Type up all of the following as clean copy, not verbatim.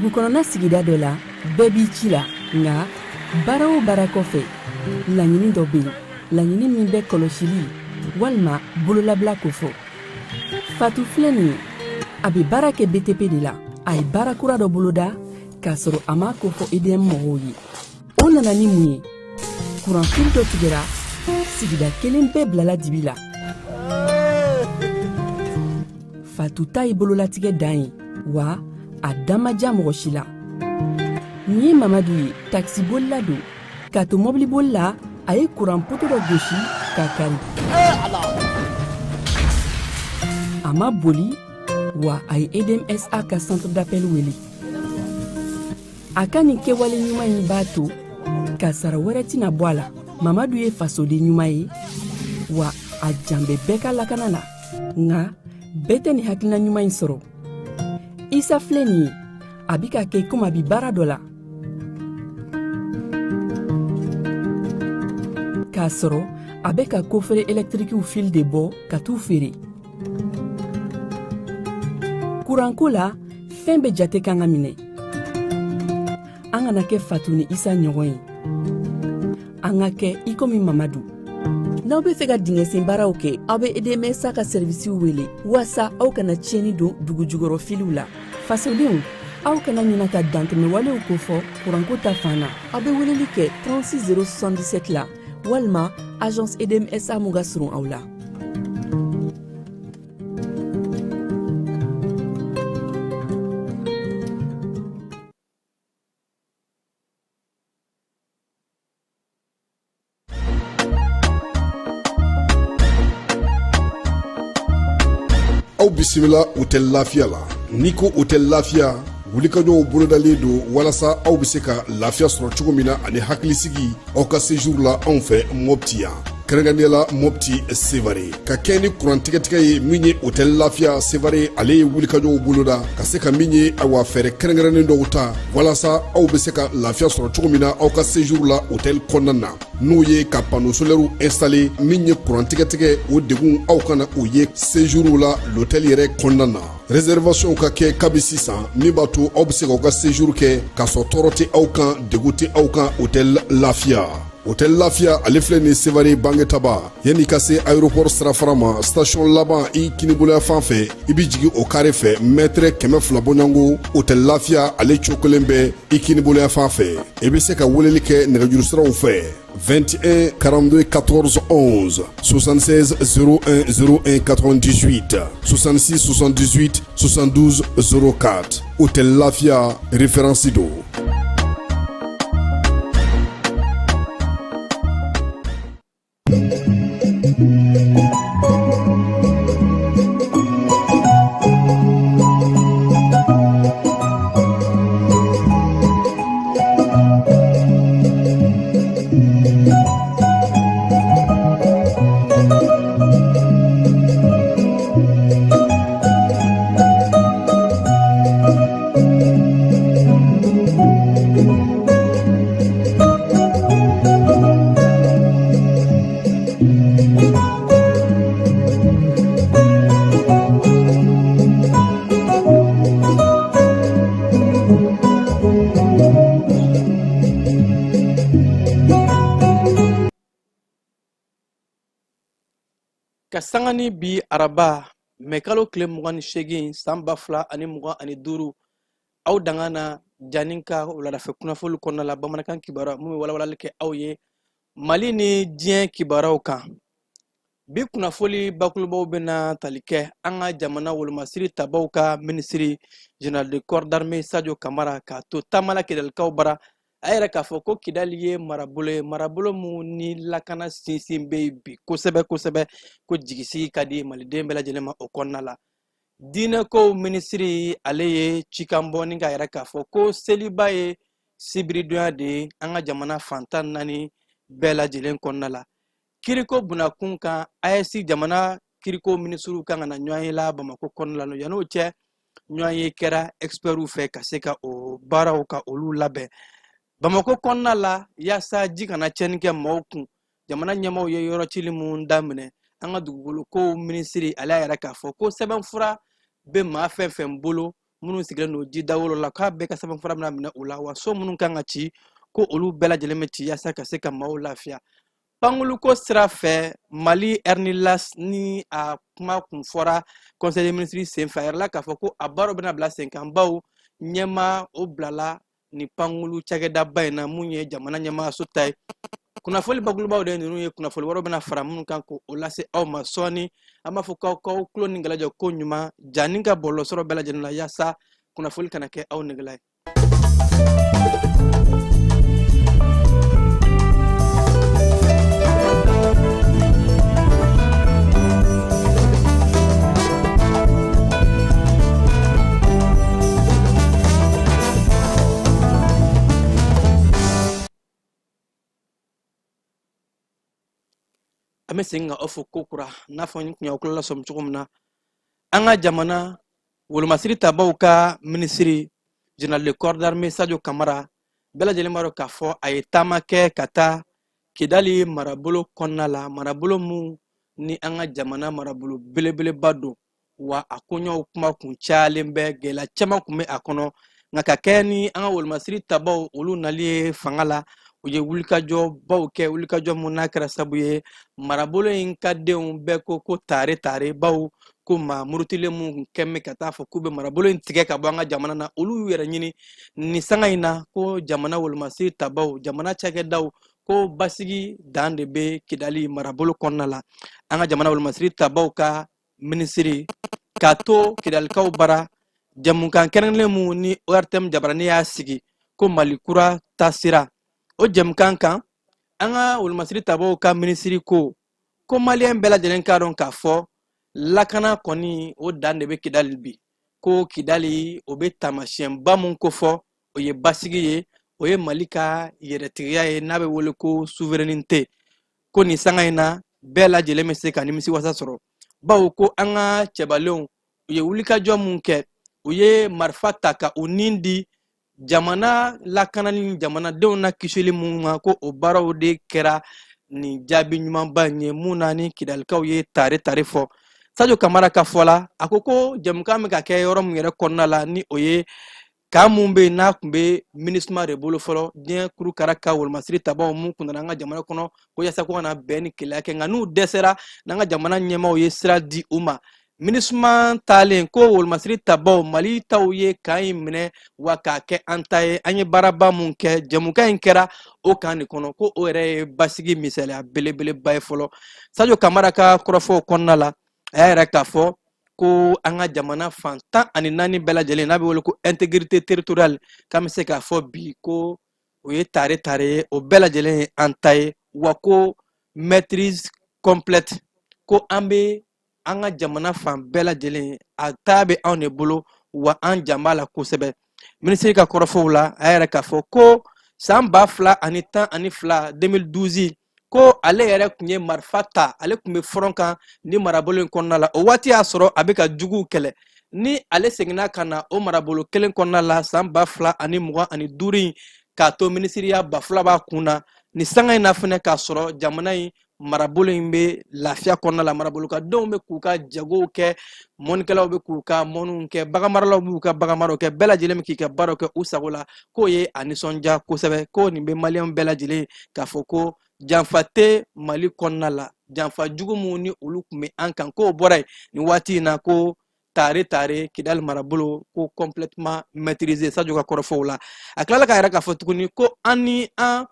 Dugu kɔnɔna sigida dɔ la, bɛɛ b'i ci la, nka baara o baara kɔfɛ, laɲini dɔ bɛ yen, laɲini min bɛ kɔlɔsili walima bololabila kofɔ. Fatu filɛ nin ye, a bɛ baara kɛ BTP de la. A ye baara kura dɔ boloda k'a sɔrɔ a m'a kofɔ EDM mɔgɔw ye. O nana ni mun ye? Kuranfili dɔ tigɛra, sigida kelen bɛɛ bilala dibi la. Fatu ta ye bololatigɛ dan ye, wa a da ma diya mɔgɔ si la. Nin ye Mamadu ye, takisibolila don. K'a to mɔbiliboli la, a ye kuran poto dɔ gosi k'a kari. A ma boli, wa a ye EDMSA ka centre d'appel wele. A ka nin kɛwale ɲuman in b'a to kasara wɛrɛ tɛna bɔ a la. Mamadu ye fasoden ɲuman ye, wa a jan bɛ bɛɛ ka lakana na. Nka bɛɛ tɛ nin hakilina ɲuman in sɔrɔ. Isa filɛ nin ye, a bɛ ka kɛ komi a bɛ baara dɔ la, k'a sɔrɔ a bɛ ka kofere ɛlɛtirikiw fili de bɔ ka t'u feere. Kuranko la, fɛn bɛɛ jate kan ka minɛ. An kana kɛ Fatu ni Isa ɲɔgɔn ye, an ka kɛ i komi Mamadu. N'aw bɛ fɛ ka dingɛsen baaraw kɛ, aw bɛ EDMSA ka sɛrivisiw wele waasa aw kana tiɲɛni don dugujukɔrɔ filiw la. Fasodenw, aw kana ɲina ka dantɛmɛwalew kofɔ kuranko ta fan na. Aw bɛ weleli kɛ 36 077 la walima agence EDMSA mun ka surun aw la. Aw bisimila Hôtel Lafiya la. N'i ko Hôtel Lafiya, wulikajɔw bolodalen don walasa aw bɛ se ka lafiya sɔrɔ cogo min na ani hakilisigi aw ka séjour la anw fɛ Mopti yan, kɛrɛnkɛrɛnnenya la Mopti Sevare. Ka kɛ ni kuran tigɛtigɛ ye min ye, Hôtel Lafiya Sevare ale ye wulikajɔw boloda ka se ka min ye, awa, fɛɛrɛ kɛrɛnkɛrɛnnen dɔw ta walasa aw bɛ se ka lafiya sɔrɔ cogo min na aw ka séjour la hôtel kɔnɔna na, n'o ye ka panneau solaire installer. Min ye kuran tigɛtigɛ, o degun aw kana o ye séjour la l'hôtel yɛrɛ kɔnɔna na. Réservation ka kɛ kabi sisan, min b'a to aw bɛ se k'aw ka séjour kɛ k'a sɔrɔ tɔɔrɔ tɛ aw kan, degun tɛ aw kan. Hôtel Lafiya, Hôtel Lafiya ale filɛ nin Sevare Bangetaba, yanni ka se aéroport sirafara ma, station laban i kiniboloya fan fɛ, i bɛ jigin o kare fɛ, mètre 200 bɔɲɔgɔnko, Hôtel Lafiya ale cokolen bɛ i kiniboloya fan fɛ. I bɛ se ka weleli kɛ nɛgɛjuru siraw fɛ: 21 42 14 11, 76 01 01 98, 66 78 72 04. Hôtel Lafiya, référence don. Ka sanga ni bi araba mɛkalo tile 28 san 2025, aw danga na Jani ka wuladafɛ kunnafoli kɔnɔna la, bamanankan kibaruya mun bɛ walawalali kɛ aw ye Mali ni diɲɛ kibaruyaw kan. Bi kunnafoli bakurubaw bɛna tali kɛ an ka jamana wolomasiri tabaw ka minisiri général de corps d'armée Sadio Kamara k'a to taama la Kidalikaw bara. A yɛrɛ k'a fɔ ko Kidali ye marabolo ye, marabolo mun ni lakana sinsin bɛ yen bi kosɛbɛ kosɛbɛ, ko jigisigi ka di maliden bɛɛ lajɛlen ma o kɔnɔna la. Diinɛkow minisiri ale ye cikan bɔ ni k'a yɛrɛ k'a fɔ ko seliba ye sibiridonya de ye an ka jamana fan 14 bɛɛ lajɛlen kɔnɔna la. Kiriko bunakun kan, AES jamana kiriko minisiriw kan ka na ɲɔgɔn ye la Bamakɔ kɔnɔna la. Yan'o cɛ, ɲɔgɔn ye kɛra expertw fɛ ka se ka o baaraw ka olu labɛn Bamakɔ kɔnɔna la, yaasa ji kana tiɲɛni kɛ maaw kun. Jamana ɲɛmaaw ye yɔrɔ cili mun daminɛ, an ka dugukolo kow minisiri ale y'a yɛrɛ k'a fɔ ko sɛbɛnfura bɛ maa fɛn fɛn bolo Minnu sigilen don ji dawolo la, k'a bɛɛ ka sɛbɛnfura bɛna minɛ u la, wa so minnu kan ka ci, ko olu bɛɛ lajɛlen bɛ ci yaasa ka se ka maaw lafiya. Pankuluko sira fɛ, Mali Air Nilas, ni a kuma kun fɔra conseil des ministres senfɛ, a yirala k'a fɔ ko a baaraw bɛna bila sen kan, bawo ɲɛmaa o bilala ni pankulu cakɛdaba in na, mun ye jamana ɲɛmaayaso ta ye. Kunnafoli bakurubaw de ye ninnu ye. Kunnafoli wɛrɛw bɛna fara minnu kan k'o lase aw ma sɔɔni. An b'a fɔ k'aw k'aw tulo ni gala jɔ ko ɲuman Janin ka bɔlɔlɔsɔrɔ bɛɛ lajɛlen la, yaasa kunnafoli kana kɛ aw negela ye. An bɛ segin ka aw fo ko kura n'a fɔ n tun y'aw tulo lasɔmi cogo min na. An ka jamana wolomasiri tabaw ka minisiri, général de corps d'armée Sadio Kamara, bɛɛ lajɛlen b'a dɔn k'a fɔ a ye taama kɛ ka taa Kidali marabolo kɔnɔna la, marabolo mun ni an ka jamana marabolo belebeleba don, wa a koɲɛw kuma kun cayalen bɛ, gɛlɛya caman kun bɛ a kɔnɔ. Nka ka kɛ ni an ka wolomasiri tabaw olu nali ye fanga la, u ye wulikajɔbaw kɛ, wulikajɔ mun n'a kɛra sabu ye marabolo in ka denw bɛɛ ko ko tare tare, baw ko maa murutilen mun kun kɛn bɛ ka taa fɔ k'u bɛ marabolo in tigɛ ka bɔ an ka jamana na, olu y'u yɛrɛ ɲini nin sanga in na. Ko jamana wolomasiri tabaw, jamana cakɛdaw, ko basigi dan de bɛ Kidali marabolo kɔnɔna la. An ka jamana wolomasiri tabaw ka minisiri k'a to Kidalikaw bara jɛmukan kɛrɛnkɛrɛnnen mun ni ORTM jabarani y'a sigi ko Mali kura taasira, o jɛmukan kan, an ka wolomasiri tabaw ka minisiri ko ko maliyɛn bɛɛ lajɛlen k'a dɔn k'a fɔ lakana kɔni o dan de bɛ Kidali bi, ko Kidali o bɛ taamasiyɛnba mun kofɔ, o ye basigi ye, o ye Mali ka yɛrɛtigiya ye n'a bɛ wele ko souveraineté, ko nin sanga in na bɛɛ lajɛlen bɛ se ka nimisiwasa sɔrɔ, bawo ko an ka cɛbalenw u ye wulikajɔ mun kɛ, u ye marifa ta ka u nin di jamana lakanani, jamanadenw na kisili mun ma, ko o baaraw de kɛra nin jaabi ɲumanba in ye mun na ni Kidalikaw ye tare tare fɔ. Sadio Kamara ka fɔ la, a ko ko jɛmukan bɛ ka kɛ yɔrɔ min yɛrɛ kɔnɔna la, ni o ye camp mun bɛ yen n'a tun bɛ MINUSMA de bolo fɔlɔ, diɲɛ kurukara ka wolomasiri tabaw mun kun nana an ka jamana kɔnɔ ko yasa ko ka na bɛn ni kelenya kɛ, nka n'u dɛsɛra, n'an ka jamana ɲɛmaaw ye sira di u ma. MINUSMA taalen, ko wolomasiri tabaw Mali taw ye camp in minɛ wa k'a kɛ an ta ye. An ye baaraba mun kɛ, jɛmukan in kɛra o camp de kɔnɔ, ko o yɛrɛ ye basigi misaliya belebeleba ye fɔlɔ. Sadio Kamara ka kɔrɔfɔw kɔnɔna la, a y'a yira k'a fɔ ko an ka jamana fan 14 bɛɛ lajɛlen n'a bɛ wele ko intégrité territoriale, k'an bɛ se k'a fɔ bi ko o ye tare tare ye, o bɛɛ lajɛlen ye an ta ye, wa ko maîtrise complète, ko an bɛ an ka jamana fan bɛɛ lajɛlen a ta bɛ anw de bolo, wa an jan b'a la kosɛbɛ. Minisiri ka kɔrɔfɔw la, a y'a yira k'a fɔ ko san 2012, 2012, ko ale yɛrɛ tun ye marifa ta, ale tun bɛ front kan ni marabolo in kɔnɔna la. O waati y'a sɔrɔ a bɛ ka juguw kɛlɛ. Ni ale seginna ka na o marabolo kelen kɔnɔna la san 2025 in, k'a to minisiriya bafula b'a kun na nin sanga in na fɛnɛ, k'a sɔrɔ jamana in marabolo in bɛ lafiya kɔnɔna la, marabolo ka denw bɛ k'u ka jagow kɛ, mɔnikɛlaw bɛ k'u ka mɔniw kɛ, baganmaralaw b'u ka baganmaraw kɛ, bɛɛ lajɛlen bɛ k'i ka baaraw kɛ u sago la, k'o ye a nisɔndiya kosɛbɛ, ko nin bɛ maliyɛn bɛɛ lajɛlen k'a fɔ ko janfa tɛ Mali kɔnɔna la, janfa jugu minnu ni olu tun bɛ an kan, k'o bɔra yen nin waati in na, ko tare tare Kidali marabolo ko complètement maîtrisé. Sadio ka kɔrɔfɔw la, a tilala k'a yira k'a fɔ tuguni ko an ni an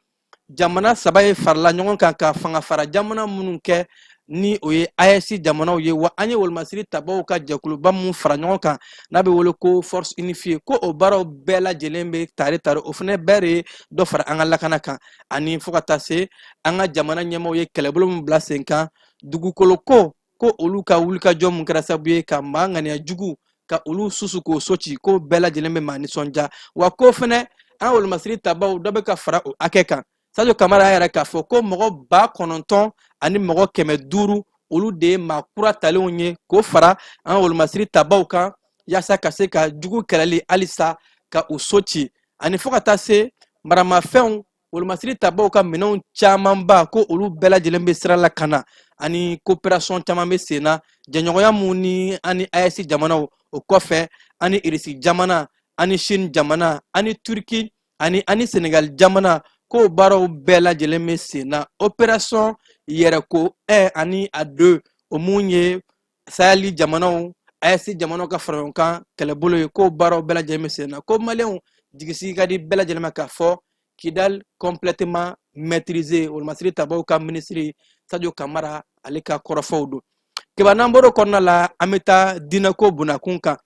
jamana saba ye farala ɲɔgɔn kan ka fanga fara jamana minnu kɛ, ni o ye AES jamanaw ye, wa an ye wolomasiri tabaw ka jɛkuluba mun fara ɲɔgɔn kan n'a bɛ wele ko force unifiée, ko o baaraw bɛɛ lajɛlen bɛ tare tare, o fana bɛɛ de ye dɔ fara an ka lakana kan, ani fo ka taa se an ka jamana ɲɛmaaw ye kɛlɛbolo min bila sen kan dugukolo ko, ko olu ka wulikajɔ mun kɛra sababu ye ka maa ŋaniya jugu ka olu susu k'o so ci, ko bɛɛ lajɛlen bɛ maa nisɔndiya, wa ko fɛnɛ an wolomasiri tabaw dɔ bɛ ka fara o hakɛ kan. Sadio Kamara y'a yira k'a fɔ ko mɔgɔ 9500 olu de ye maa kura talenw ye k'o fara an wolomasiri tabaw kan, yaasa ka se ka jugu kɛlɛli halisa ka u so ci, ani fo ka taa se maramafɛnw, wolomasiri tabaw ka minɛnw camanba, ko olu bɛɛ lajɛlen bɛ sira la ka na, ani coopération caman bɛ sen na, jɛɲɔgɔnya mun ni an ni AES jamanaw O kɔfɛ, ani Irisi jamana, ani Chine jamana, ani Turki, ani Senegal jamana, k'o baaraw bɛɛ lajɛlen bɛ sen na. Opération yɛrɛko 1 ani a 2, o mun ye Sahel jamanaw, AES jamanaw ka fara ɲɔgɔn kan kɛlɛbolo ye, k'o baaraw bɛɛ lajɛlen bɛ sen na. Ko Maliyɛnw jigisigi ka di bɛɛ lajɛlen ma k'a fɔ Kidal complètement maîtrisé. Wolomasiri tabaw ka minisiri Sadio Kamara, ale ka kɔrɔfɔw don. Keba, n'an bɔr'o kɔnɔna la, an bɛ taa diinɛko bunakun kan.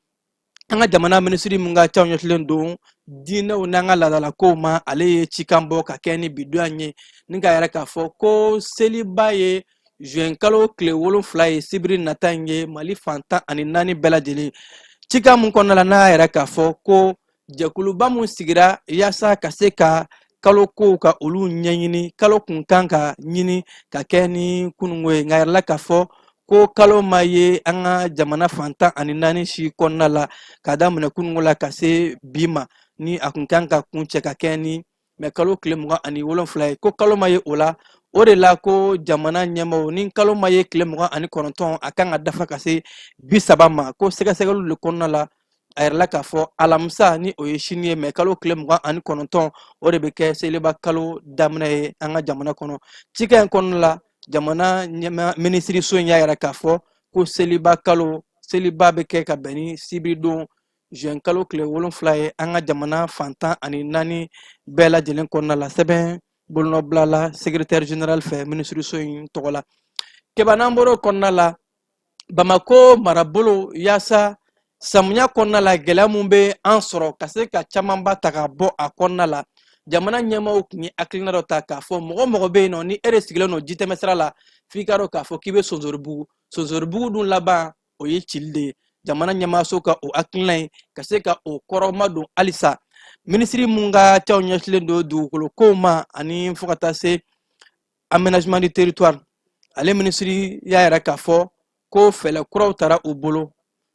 An ka jamana minisiri mun ka caw ɲɛsilen don diinɛw n'an ka laadalakow ma, ale ye cikan bɔ ka kɛ ni bidonya ye ni k'a yɛrɛ k'a fɔ ko seliba ye juin kalo tile 7 ye, sibiri nata in ye, Mali fan 14 bɛɛ lajɛlen. Cikan mun kɔnɔna la, n'a y'a yɛrɛ k'a fɔ ko jɛkuluba mun sigira yaasa ka se ka kalo kow ka olu ɲɛɲini, kalo kun kan ka ɲini ka kɛ ni kunungo ye, nka yɛrɛ la k'a fɔ ko kalo ma ye an ka jamana fan 14 si kɔnɔna la k'a daminɛ kunungo la ka se bi ma, ni a kun kan ka kuncɛ ka kɛ ni mɛ kalo tile 27 ye, ko kalo ma ye o la. O de la ko jamana ɲɛmaaw, ni kalo ma ye tile 29, a kan ka dafa ka se 30 ma, ko sɛgɛsɛgɛliw de kɔnɔna la, a yɛrɛ k'a fɔ alamisa, ni o ye sini ye, mɛ kalo tile 29, o de bɛ kɛ seliba kalo daminɛ ye an ka jamana kɔnɔ. Cikan in kɔnɔna la, jamana ɲɛma minisiriso in y'a yira k'a fɔ ko seliba kalo seliba bɛ kɛ ka bɛn ni sibiridon juin kalo tile 7 ye an ka jamana fan 14 bɛɛ lajɛlen kɔnɔna la. Sɛbɛn bolonɔbila la secrétaire général fɛ minisiriso in tɔgɔ la. Keba, n'an bɔr'o kɔnɔna la, Bamako marabolo, yaasa samiya kɔnɔna la gɛlɛya mun bɛ an sɔrɔ ka se ka camanba ta ka bɔ a kɔnɔna la, jamana ɲɛmaaw tun ye hakilina dɔ ta k'a fɔ mɔgɔ mɔgɔ bɛ yen nɔ, ni e de sigilen don jitɛmɛsira la, f'i k'a dɔn k'a fɔ k'i bɛ Sonsoribugu. Sonsoribugu dun laban, o ye cili de ye. Jamana ɲɛmaaso ka o hakilina ye ka se ka o kɔrɔma don halisa, minisiri mun ka caw ɲɛsilen don dugukolo kow ma ani fo ka taa se aménagement du territoire, ale minisiri y'a yira k'a fɔ ko fɛɛrɛ kuraw tara u bolo,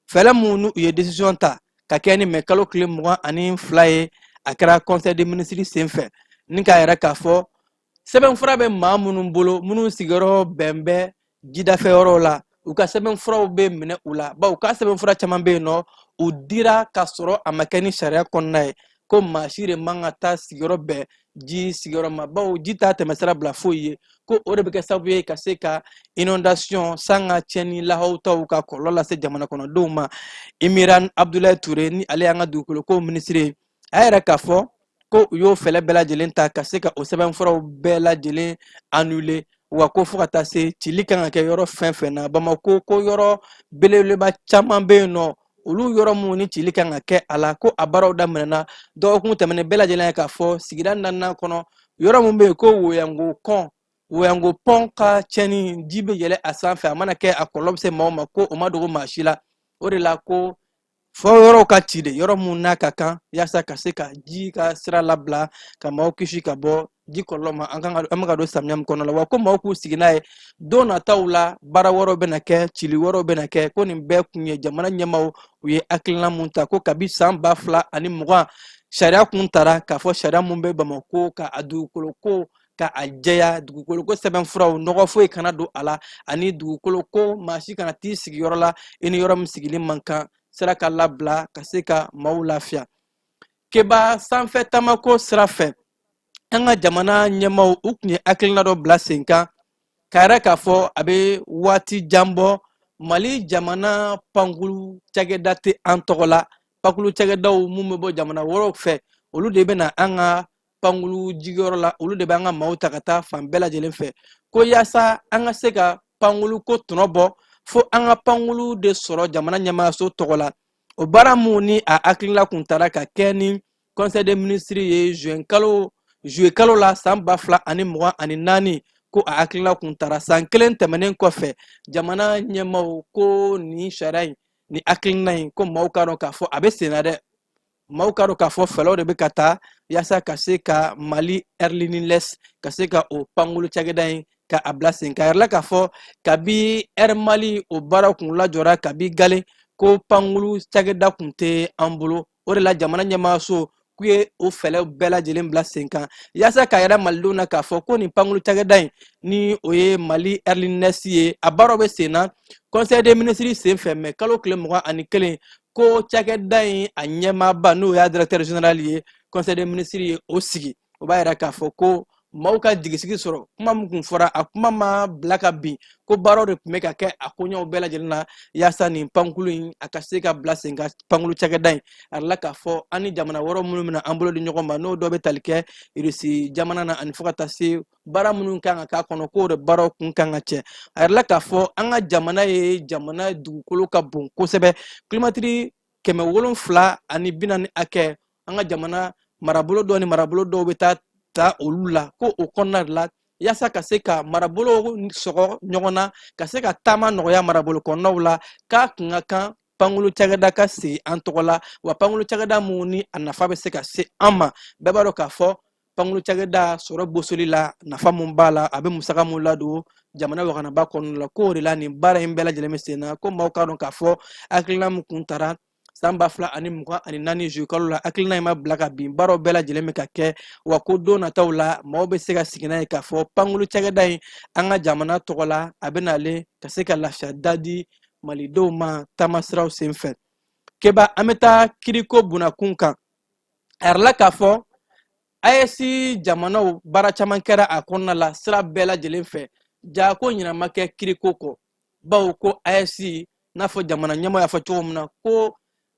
fɛɛrɛ mun n'u ye décision ta ka kɛ ni mɛ kalo tile 22 ye. A kɛra conseil des ministres sen fɛ ni k'a yira k'a fɔ sɛbɛnfura bɛ maa minnu bolo, minnu sigiyɔrɔ bɛn bɛ jidafɛ yɔrɔw la, u ka sɛbɛnfuraw bɛ minɛ u la, bawo u ka sɛbɛnfura caman bɛ yen nɔ, u dira k'a sɔrɔ a ma kɛ ni sariya kɔnɔna ye. Ko maa si de man ka taa sigiyɔrɔ bɛn ji sigiyɔrɔ ma, bawo ji t'a tɛmɛsira bila foyi ye, ko o de bɛ kɛ sababu ye ka se ka inondation, san ka tiɲɛni lahawutaw ka kɔlɔlɔ lase jamana kɔnɔdenw ma. Imiran Abdulayi Ture, ni ale y'an ka dugukolo ko minisiri ye, a yɛrɛ k'a fɔ ko u y'o fɛɛrɛ bɛɛ lajɛlen ta ka se ka o sɛbɛnfuraw bɛɛ lajɛlen annuler, wa ko fo ka taa se cili kan ka kɛ yɔrɔ fɛn fɛn na Bamako, ko yɔrɔ belebeleba caman bɛ yen nɔ, olu yɔrɔ minnu ni cili kan ka kɛ a la, ko a baaraw daminɛna dɔgɔkun tɛmɛnen. Bɛɛ lajɛlen ye k'a fɔ sigida naaninan kɔnɔ, yɔrɔ min bɛ yen ko Woyango kɔn, Woyango pɔn ka tiɲɛni, ji bɛ yɛlɛ a sanfɛ, a mana kɛ a kɔlɔlɔ bɛ se maaw ma, ko o ma dogo maa si la. O de la ko fɔ yɔrɔw ka ci de, yɔrɔ mun n'a ka kan, yaasa ka se ka ji ka sira labila ka maaw kisi ka bɔ ji kɔlɔlɔ ma. An kan ka an bɛ ka don samiya min kɔnɔ la, wa ko maaw k'u sigi n'a ye, don nataw la baara wɛrɛw bɛna kɛ, cili wɛrɛw bɛna kɛ. Ko nin bɛɛ kun ye jamana ɲɛmaaw u ye hakilina mun ta, ko kabi san 2020 sariya kun tara k'a fɔ sariya mun bɛ Bamako ka a dugukolo ko ka a jɛya, dugukolo ko sɛbɛnfuraw nɔgɔ foyi kana don a la, ani dugukolo ko maa si kana t'i sigi yɔrɔ la i ni yɔrɔ min sigili man kan, sira ka labila ka se ka maaw lafiya. Keba, sanfɛ taamako sira fɛ, an ka jamana ɲɛmaaw u tun ye hakilina dɔ bila sen kan k'a yɛrɛ k'a fɔ a bɛ waati jan bɔ, Mali jamana pankulu cakɛda tɛ an tɔgɔ la. Pankulu cakɛdaw mun bɛ bɔ jamana wɛrɛw fɛ, olu de bɛ na an ka pankulu jigiyɔrɔ la, olu de bɛ an ka maaw ta ka taa fan bɛɛ lajɛlen fɛ. Ko yaasa an ka se ka pankulu ko tɔnɔ bɔ, fo an ka pankulu de sɔrɔ jamana ɲɛmaayaso tɔgɔ la. O baara mun ni a hakilina kun tara ka kɛ ni conseil des ministres ye juin kalo, juillet kalo la san 2024, ko a hakilina kun tara san kelen tɛmɛnen kɔfɛ, jamana ɲɛmaaw ko nin sariya in, nin hakilina in, ko maaw k'a dɔn k'a fɔ a bɛ sen na dɛ. Maaw k'a dɔn k'a fɔ fɛɛrɛw de bɛ ka ta yaasa ka se ka Mali Airlines, ka se ka o pankulu cakɛda in ka a bila sen kan. Yɛrɛ la k'a fɔ kabi Air Mali o baara kun lajɔra kabi gale, ko pankulu cakɛda kun tɛ an bolo. O de la jamana ɲɛmaayaso k'u ye o fɛɛrɛ bɛɛ lajɛlen bila sen kan yaasa k'a yira malidenw na k'a fɔ ko nin pankulu cakɛda in, ni o ye Mali Airlines ye, a baaraw bɛ sen na. Conseil des ministres sen fɛ, mɛ kalo tile 21. Ko cakɛda in a ɲɛmaaba, n'o y'a directeur général ye, conseil des ministres ye o sigi. O b'a yira k'a fɔ ko maaw ka jigisigi sɔrɔ, kuma min kun fɔra, a kuma ma bila ka bin, ko baaraw de tun bɛ ka kɛ a koɲɛw bɛɛ lajɛlen na yaasa nin pankulu in a ka se ka bila sen kan. Pankulu cakɛda in, a la k'a fɔ an ni jamana wɛrɛw minnu bɛna an bolo di ɲɔgɔn ma, n'o dɔ bɛ tali kɛ Irisi jamana na, ani fo ka taa se baara minnu kan ka k'a kɔnɔ, k'o de baaraw kun kan ka cɛ. A yɛrɛ la k'a fɔ an ka jamana ye jamana dugukolo ka bon kosɛbɛ, kilomɛtiri 740 hakɛ. An ka jamana marabolo dɔw ni marabolo dɔw bɛ taa ta olu la, ko o kɔnɔna de la, yaasa ka se ka marabolo sɔgɔ ɲɔgɔn na, ka se ka taama nɔgɔya marabolo kɔnɔnaw la, k'a kun ka kan pankulu cakɛda ka sigi an tɔgɔ la. Wa pankulu cakɛda mun ni a nafa bɛ se ka se an ma, bɛɛ b'a dɔn k'a fɔ pankulu cakɛda sɔrɔ bosoli la, nafa mun b'a la, a bɛ musaka mun ladon jamana waganaba kɔnɔna la, k'o de la nin baara in bɛɛ lajɛlen bɛ sen na. Ko maaw k'a dɔn k'a fɔ hakilina min kun tara san 2024 zuwe kalo la, hakilina in ma bila ka bin, baaraw bɛɛ lajɛlen bɛ ka kɛ. Wa ko don nataw la, maaw bɛ se ka sigi n'a ye k'a fɔ pankulu cakɛda in an ka jamana tɔgɔ la, a bɛ nalen ka se ka lafiya da di malidenw ma taamasiraw senfɛ. Keba, an bɛ taa kiriko bunakun kan. A yɛrɛ la k'a fɔ AES jamanaw, baara caman kɛra a kɔnɔna la sira bɛɛ lajɛlen fɛ, ja ko ɲinan ma kɛ kiriko kɔ, bawo ko AES, n'a fɔ jamana ɲɛmɔgɔ y'a fɔ cogo min na, ko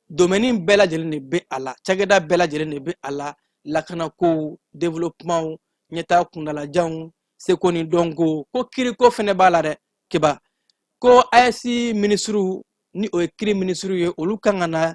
domaine bɛɛ lajɛlen de bɛ a la, cakɛda bɛɛ lajɛlen de bɛ a la, lakanakow, développement, ɲɛtaa kundalajanw, seko ni dɔnko, ko kiriko fɛnɛ b'a la dɛ. Keba, ko AES minisiriw, ni o ye kiri minisiriw ye, olu kan ka na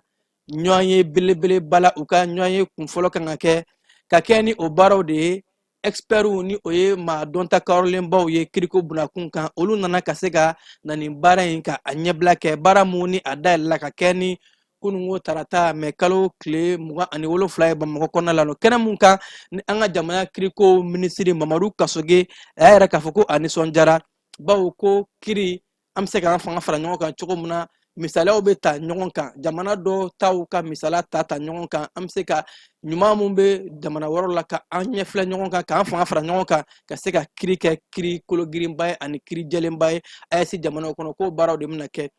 ɲɔgɔn ye belebeleba la. U ka ɲɔgɔn ye kunfɔlɔ kan ka kɛ ka kɛ ni o baaraw de ye. Expertw, ni o ye maa dɔnta kɔrɔlenbaw ye kiriko bunakun kan, olu nana ka se ka na nin baara in ka a ɲɛbila kɛ. Baara mun ni a dayɛlɛla ka kɛ ni kununko tarata mɛ kalo tile 27 ye Bamakɔ kɔnɔna la, kɛnɛ mun kan ni an ka jamana kiriko minisiri Mamadu Kasoge, a y'a yɛrɛ k'a fɔ ko a nisɔndiyara, bawo ko kiri, an bɛ se k'an fanga fara ɲɔgɔn kan cogo min na, misaliyaw bɛ ta ɲɔgɔn kan, jamana dɔw taw ka misaliya ta ta ɲɔgɔn kan, an bɛ se ka ɲuman mun bɛ jamana wɛrɛw la ka an ɲɛfilɛ ɲɔgɔn kan, k'an fanga fara ɲɔgɔn kan, ka se ka kiri kɛ kiri kologirinba ye ani kiri jɛlenba ye AES jamanaw kɔnɔ, k'o baaraw de bɛna kɛ.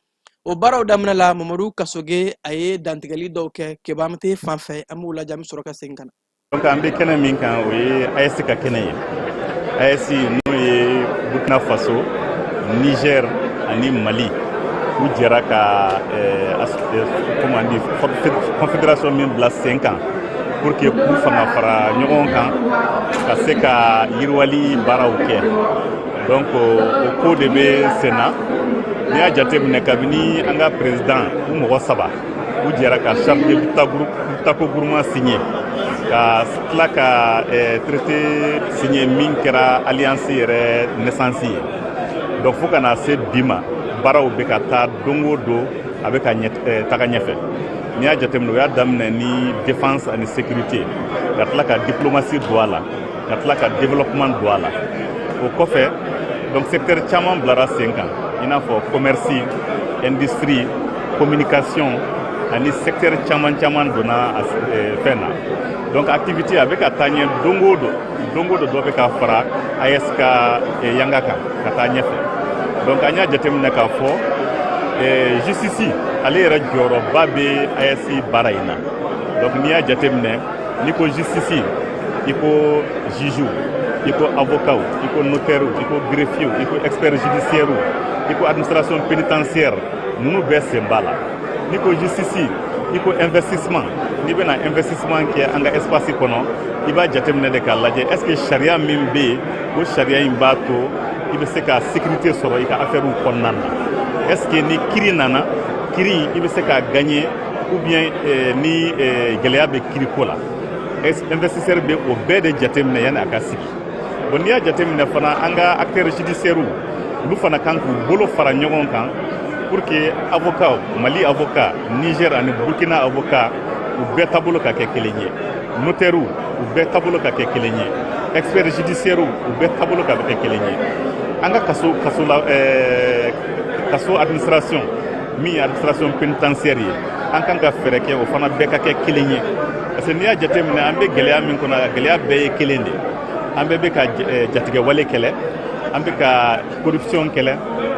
O baaraw daminɛ la, Mamadu Kasoge, a ye dantigɛli dɔw kɛ. Keba, an bɛ taa fan fɛ, an b'u lajɛ, an bɛ sɔrɔ ka segin ka na. Donc an bɛ kɛnɛ min kan, o ye AES ka kɛnɛ ye. AES, n'o ye Burkina Faso, Niger ani Mali, u jɛra ka comment on dit, confédération min bila sen kan pour que k'u fanga fara ɲɔgɔn kan ka se ka yiriwali baaraw kɛ. Donc o ko de bɛ sen na. N'i y'a jateminɛ, kabini an ka président, u mɔgɔ saba, u jɛra ka charte de Liptako Gourma signé, ka tila ka traité signé min kɛra alliance yɛrɛ naissance ye. Donc fo ka na se bi ma, baaraw bɛ ka taa don o don, a bɛ ka taga ɲɛfɛ. N'i y'a jateminɛ, u y'a daminɛ ni défense ani sécurité, ka tila ka diplomatie don a la, ka tila ka développement don a la. O kɔfɛ, donc secteur caman bilara sen kan, i n'a fɔ commerce, industrie, communication ani secteur caman caman donna fɛn na. Donc activité a bɛ ka taa ɲɛ don o don, don o don dɔ bɛ ka fara AES ka yanga kan ka taa ɲɛfɛ. Donc an y'a jateminɛ k'a fɔ justice, ale yɛrɛ jɔyɔrɔba bɛ AES baara in na. Donc n'i y'a jateminɛ, n'i ko justice, i ko juge, i ko avocat, i ko notaire, i ko greffier, i ko expert judiciaire, i ko administration pénitentiaire, ninnu bɛɛ sen b'a la. N'i ko justice, i ko investissement. N'i bɛna investissement kɛ an ka espace kɔnɔ, i b'a jateminɛ de k'a lajɛ est ce que sariya min bɛ yen, o sariya in b'a to i bɛ se ka sécurité sɔrɔ i ka affaire kɔnɔna na. Est ce que ni kiri nana, kiri i bɛ se k'a gagner, ou bien ni gɛlɛya bɛ kiri ko la, investisseur bɛ o bɛɛ de jateminɛ yanni a ka sigi. Bon, n'i y'a jateminɛ fana, an ka acteurs judiciaires, olu fana kan k'u bolo fara ɲɔgɔn kan pour que avocat, Mali avocat, Niger ani Burkina avocat, u bɛɛ taabolo ka kɛ kelen ye, notaire, u bɛɛ taabolo ka kɛ kelen ye, expert judiciaire, u bɛɛ taabolo ka kɛ kelen ye. An ka kaso la, kaso administration min ye administration pénitentiaire ye, an kan ka fɛɛrɛ kɛ o fana bɛɛ ka kɛ kelen ye, parce que n'i y'a jateminɛ, an bɛ gɛlɛya min kɔnɔ, a gɛlɛya bɛɛ ye kelen de ye. An bɛɛ bɛ ka jatigɛwale kɛlɛ, an bɛ ka corruption kɛlɛ,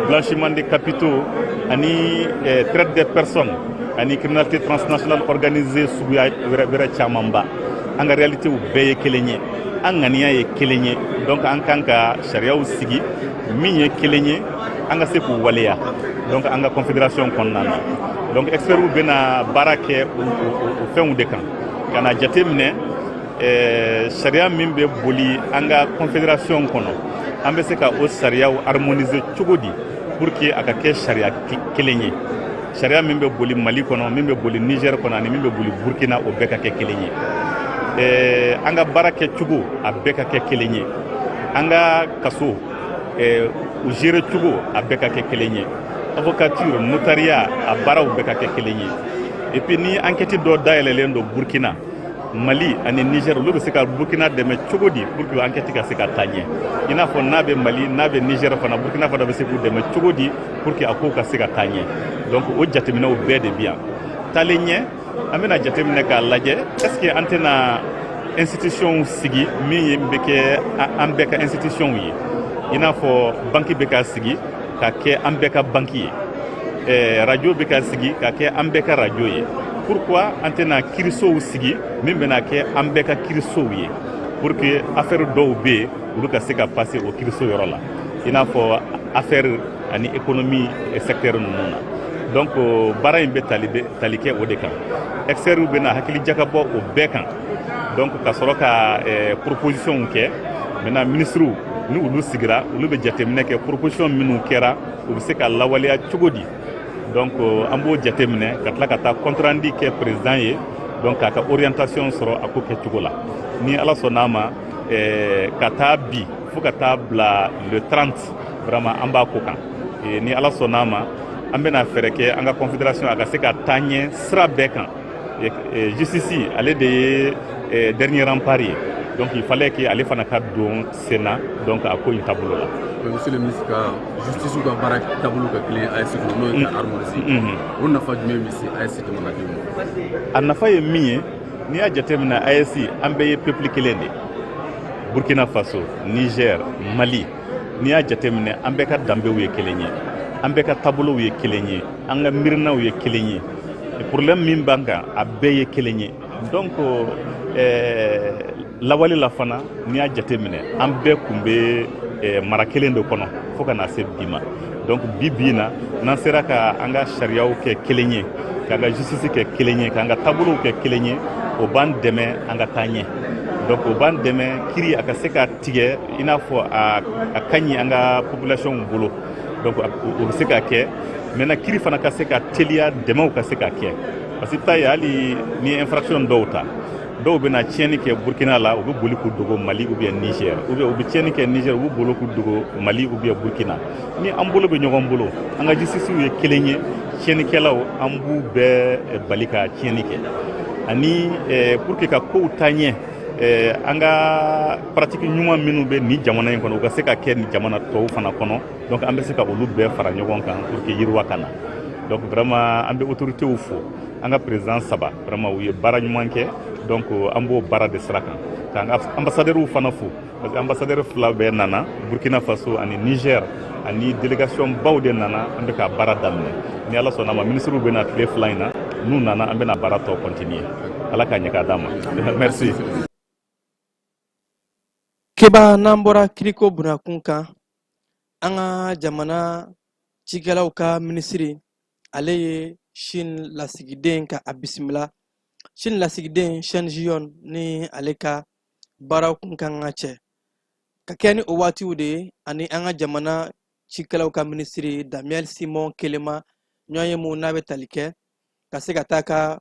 blanchiment de capitaux ani traite des personnes ani Ani criminalité transnationale organisée suguya wɛrɛ wɛrɛ camanba, an ka réalitéw bɛɛ ye kelen ye, an ŋaniya ye kelen ye. Donc an kan ka sariyaw sigi min ye kelen ye, an ka se k'u waleya, donc an ka confédération kɔnɔna na. Donc experts bɛna baara kɛ o fɛnw de kan, ka na jate minɛ sariya min bɛ boli an ka confédération kɔnɔ, an bɛ se ka o sariyaw harmoniser cogo di pour que a ka kɛ sariya kelen ye. Sariya min bɛ boli Mali kɔnɔ, min bɛ boli Niger kɔnɔ, ani min bɛ boli Burkina, o bɛɛ ka kɛ kelen ye. An ka baara kɛcogo, a bɛɛ ka kɛ kelen ye. An ka kaso u gérer cogo, a bɛɛ ka kɛ kelen ye. Avocature, notariat, a baaraw bɛɛ ka kɛ kelen ye. Et puis ni enquête dɔ dayɛlɛlen don Burkina, Mali ani Niger, olu bɛ se ka Burkina dɛmɛ cogo di pour que enquête ka se ka taa ɲɛ? I n'a fɔ n'a bɛ Mali, n'a bɛ Niger fana, Burkina fana bɛ se k'u dɛmɛ cogo di pour que a kow ka se ka taa ɲɛ? Donc o jateminɛw bɛɛ de bi yan. Taalen ɲɛ, an bɛna jateminɛ k'a lajɛ est ce que an tɛna institution sigi min ye bɛ kɛ an bɛɛ ka institution ye, i n'a fɔ banque bɛ ka sigi ka kɛ an bɛɛ ka banque ye, radio bɛ ka sigi ka kɛ an bɛɛ ka radio ye. Pourquoi an tɛna kirisow sigi min bɛna kɛ an bɛɛ ka kirisow ye, pour que affaire dɔw bɛ yen, olu ka se ka passer o kiriso yɔrɔ la, i n'a fɔ affaire ani économie secteur ninnu na? Donc baara in bɛ tali kɛ o de kan. Experts bɛna hakili jakabɔ o bɛɛ kan, donc ka sɔrɔ ka proposition kɛ. Maintenant, ministres ni olu sigira, olu bɛ jateminɛ kɛ proposition minnu kɛra, u bɛ se ka lawaleya cogo di. Donc an b'o jateminɛ ka tila ka taa compte rendu kɛ président ye, donc k'a ka orientation sɔrɔ a ko kɛcogo la. Ni Ala sɔnn'a ma, ka taa bi fo ka taa bila le 30, vraiment an b'a ko kan. Ni Ala sɔnn'a ma, an bɛna fɛɛrɛ kɛ an ka confédération a ka se ka taa ɲɛ sira bɛɛ kan. Justice, ale de ye dernier rempart ye, donc il fallait que ale fana ka don sen na, donc a ko in taabolo la. Monsieur le ministre, ka justice ka baara taabolo ka kelen AES kɔnɔ, n'o ye ka harmoniser, o nafa jumɛn bɛ se AES jamanadenw ma? A nafa ye min ye, n'i y'a jateminɛ, AES, an bɛɛ ye peuple kelen de ye. Burkina Faso, Niger, Mali, n'i y'a jateminɛ, an bɛɛ ka danbew ye kelen ye, an bɛɛ ka taabolow ye kelen ye, an ka miirinaw ye kelen ye, problème min b'an kan, a bɛɛ ye kelen ye. Donc lawale la fana, n'i y'a jateminɛ, an bɛɛ kun bɛ mara kelen de kɔnɔ fo ka na se bi ma. Donc bi bi in na, n'an sera ka an ka sariyaw kɛ kelen ye, k'an ka justice kɛ kelen ye, k'an ka taabolow kɛ kelen ye, o b'an dɛmɛ an ka taa ɲɛ. Donc o b'an dɛmɛ kiri a ka se ka tigɛ i n'a fɔ a ka ɲi an ka population bolo. Donc o bɛ se ka kɛ. Maintenant, kiri fana ka se ka teliya, dɛmɛw ka se ka kɛ, parce que i bɛ taa ye, hali ni infraction dɔw ta, dɔw bɛna tiɲɛni kɛ Burkina la, u bɛ boli k'u dogo Mali ou bien Niger, ou bien u bɛ tiɲɛni kɛ Niger, u bɛ boli k'u dogo Mali ou bien Burkina. Ni an bolo bɛ ɲɔgɔn bolo, an ka justice ye kelen ye, tiɲɛnikɛlaw, an b'u bɛɛ bali ka tiɲɛni kɛ. Ani pour que ka kow taa ɲɛ, an ka pratique ɲuman minnu bɛ nin jamana in kɔnɔ, u ka se ka kɛ nin jamana tɔw fana kɔnɔ. Donc an bɛ se ka olu bɛɛ fara ɲɔgɔn kan pour que yiriwa ka na. Donc vraiment, an bɛ autorités fo, an ka président saba, vraiment u ye baara ɲuman kɛ. Donc an b'o baara de sira kan, k'an ka ambassadeurs fana fo, parce que ambassadeur fila bɛɛ nana, Burkina Faso ani Niger, ani délégation baw de nana. An bɛ ka baara daminɛ. Ni Ala sɔnna ma, ministres bɛ na tile 2 in na. N'u nana, an bɛna baara tɔ continuer. Ala k'a ɲɛ k'a d'an ma. Merci. Keba, n'an bɔra kiriko bunakun kan, an ka jamana cikɛlaw ka minisiri, ale ye Chine lasigiden ka a bisimila. Chine lasigiden Shen Jiyon ni ale ka baaraw kun kan ka cɛ ka kɛ ni o waatiw de ye, ani an ka jamana cikɛlaw ka minisiri Daniel Simon Kelema ɲɔgɔn ye mun n'a bɛ tali kɛ ka se ka taa ka